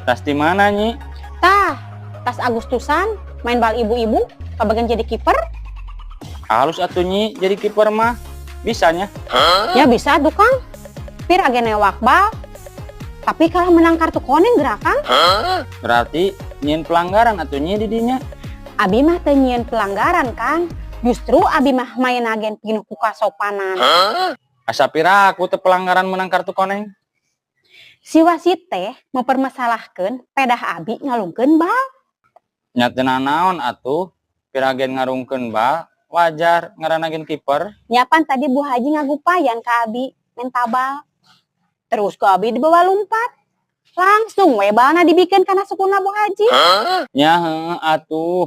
Tas di mana, Nyi? Tah, tas Agustusan main bal ibu-ibu, kabagian jadi kiper. Halus atuh, Nyi, jadi kiper mah. Bisanya. Ya bisa tuh, Kang. Pira ge newak bal. Tapi kalau menang kartu kuning geura, Kang. Berarti nyieun pelanggaran atuh, Nyi, di dinya. Abi mah teu nyieun pelanggaran, Kang. Justru abi mah main agen pinuh ku kasopanan. Asa piraku teu pelanggaran menang kartu koneng. Si wasit teh mempermasalahkan pedah abi ngalungkeun bal. Nya teu nanaon atuh, pira gen ngarungkeun bal, wajar ngaranna gen kiper. Nya pan tadi Bu Haji ngagupayan ka abi menta bal. Terus ku abi dibawa lumpat. Langsung we balna dibikeun kana sukuna Bu Haji. Nya heueuh atuh.